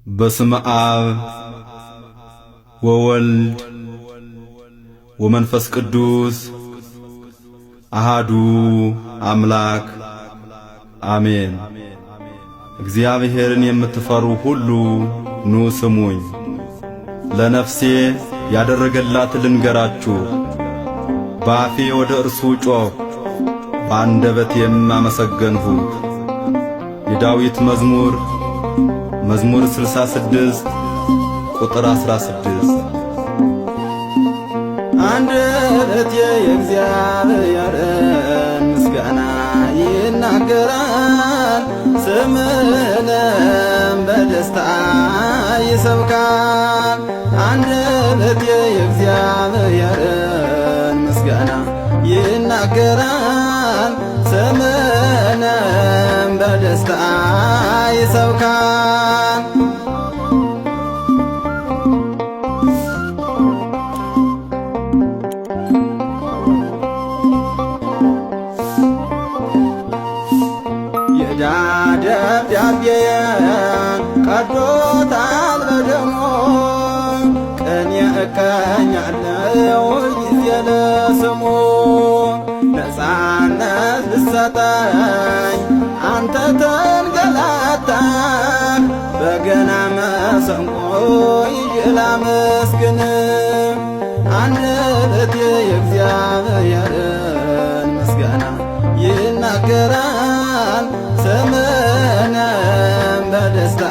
በስመ አብ ወወልድ ወመንፈስ ቅዱስ አሃዱ አምላክ አሜን። እግዚአብሔርን የምትፈሩ ሁሉ ኑ ስሙኝ። ለነፍሴ ያደረገላት ልንገራችሁ። በአፌ ወደ እርሱ ጮኽ፣ በአንደበቴም አመሰገንሁት። የዳዊት መዝሙር መዝሙር 66 ቁጥር 16። አንደበቴ የእግዚአብሔርን ምስጋና ይናገራል፣ ስምህንም በደስታ ይሰብካል። አንደበቴ የእግዚአብሔርን ምስጋና ይናገራል፣ ስምህንም በደስታ ይሰብካል። የዕዳ ደብዳቤዬን ቀዶታል በደሙ፣ ቅኔ እቀኛለሁ ሁልጊዜ ለስሙ። ነፃነት ልሰጠኝ አንተ ተንገላታህ፣ በገና መሰንቆ ይዤ ላመስግን። አንደበቴ የእግዚአብሔርን ምስጋና ይናገራል፣ ስምህንም በደስታ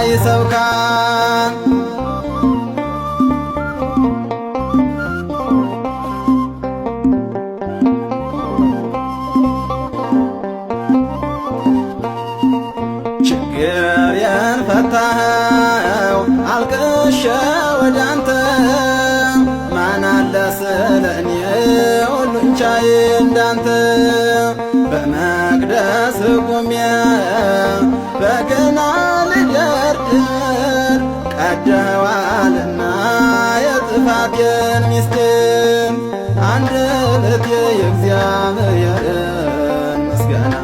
ይሰብካል። ችግሬን ፈታኸው አልቅሼ ወደ አንተ፣ ማን አለ ስለ እኔ ሁሉን ቻይ እንዳንተ። በመቅደስ ቆሜ በገና ልደርድር፣ ቀደዋልና የጥፋቴን ምስጢር። አንደበቴ የእግዚአብሔርን ምስጋና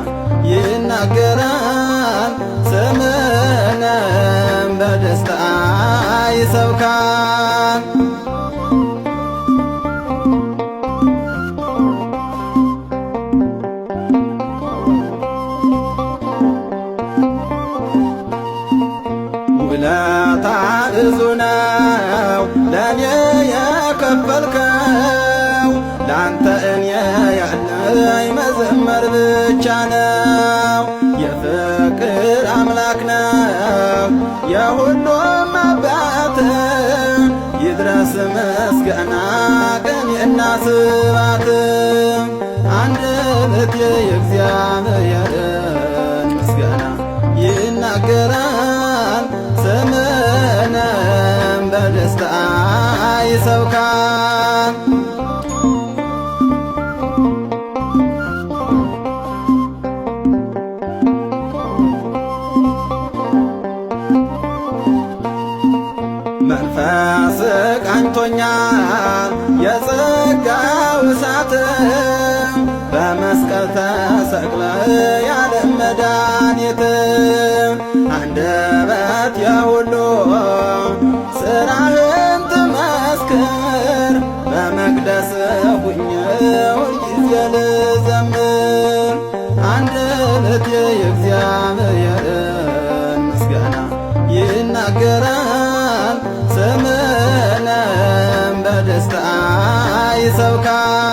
ይናገራል፣ ስምህንም በደስታ ይሰብካል። ውለታ ብዙ ነው ለእኔ የከፈልከው፣ ላንተ እኔ ያለኝ መዘመር ብቻ ነው። የፍቅር አምላክ ነው የሁሉም አባት፣ ይድረስ ምስጋና ቅኔና ስብሐት። አንደበቴ የእግዚአብሔርን ምስጋና ይናገራል፣ ስምህንም በደስታ ይሰብካል። መንፈስ ቃኝቶኛል የጸጋው እሳት፣ በመስቀል ተሰቅለ ያለም መድኃኒት። አንደበት የሁሉ ስራህን ትመስክር፣ በመቅደስ ሁኜ ሁልጊዜ ልዘምር። አንደበቴ የእግዚአብሔርን ምስጋና ይናገራል፣ ስምህንም በደስታ ይሰብካል።